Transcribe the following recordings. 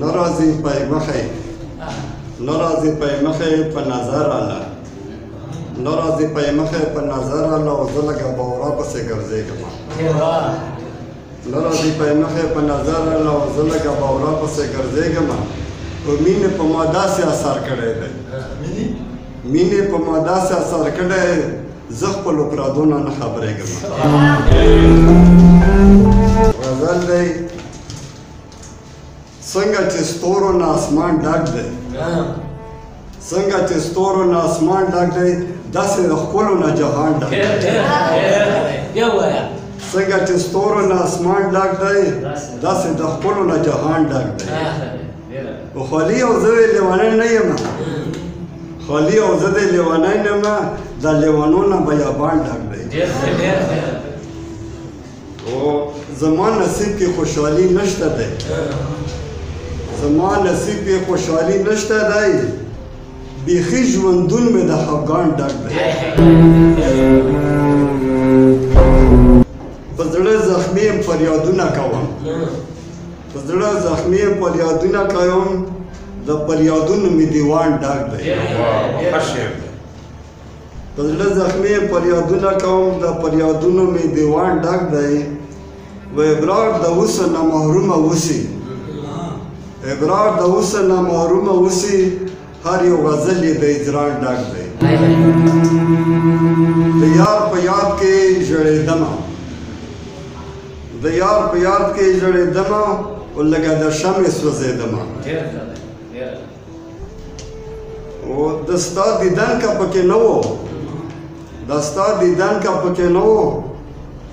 نه راځي پای مخې، نه راځي پای مخې په نظر اله، نه راځي پای مخې په نظر اله، او زه لږه باورا پسې ګرځېږم. نه راځي پای مخې په نظر اله، او زه لږه باورا پسې ګرځېږم. او مینې په ما داسې اثر کړی دی، مینې په ما داسې اثر کړی، زه خپلو پردو نه نه خبرېږم. غزل دی. څنګه چې ستورو نه اسمان ډک دی، څنګه چې ستورو نه اسمان ډک دی، داسې د ښکلو نه جهان ډک دی. څنګه چې ستورو نه اسمان ډک دی، داسې د ښکلو نه جهان ډک دی. او خالي او زه لیونی نه یم، خالي او زه د لیونی نه یم، د لیونو نه بیابان ډک دی. او زما نصیب کې خوشحالي نشته دی، زما نصیب کې خوشحالي نشته دی، بیخي ژوندون مې د خفګان ډک دی. په زړه زخمي یم فریادونه کوم، په زړه زخمي یم فریادونه کوم، د فریادونو مې دیوان ډک دی. په زړه زخمي یم فریادونه کوم، د فریادونو مې دیوان ډک دی. و ابرار د اوسه نه محرومه اوسي، ابرار د اوسه نه محرومه اوسي، هر یو غزل یې د هجران ډک دی. د یار په یاد کې ژړېدمه، د یار په یاد کې ژړېدمه، او لکه د شمعې سوځېدمه. او د ستا دیدن که پکې نه و، د ستا دیدن که پکې نه و،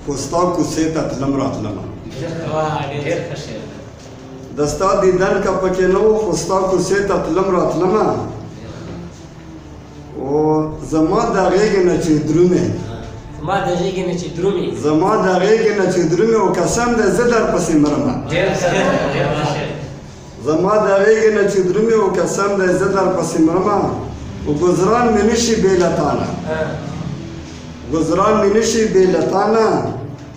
خو ستا کوڅې ته تلم راتلمه. د ستا دیدن که پکې نه و، خو ستا کوڅې ته تلم راتلمه. او زما د غېږې نه چې درومې، زما د غېږې نه چې درومې، زما د غېږې نه چې درومې، او قسم دی زه درپسې مرمه. زما د غېږې نه چې درومې، او قسم دی زه درپسې مرمه. او ګذران مې نشي بې له تا نه، ګذران مې نشي بې له تا نه،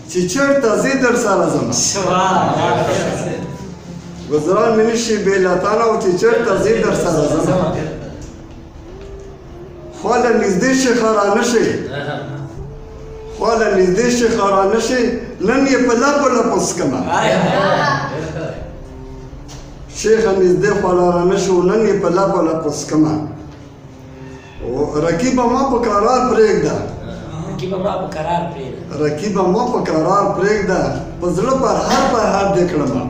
چې چېرته ځې در سره ځم. ګذران مې نشي بې له تا نه، او چې چېرته ځې در سره ځم. خواله نږدې شي خرا نه شي، خواله نږدې شي خرا نه شي، نن یې په لپو لپو څکمه. شیخه نږدې خواله را نه شو، نن یې په لپو لپو څکمه. او رقیبه ما په قرار پرېږده، رقیبه ما په قرار پرېږده، رقیبه ما په قرار پرېږده، په زړه پر هر پر هر دې کړمه.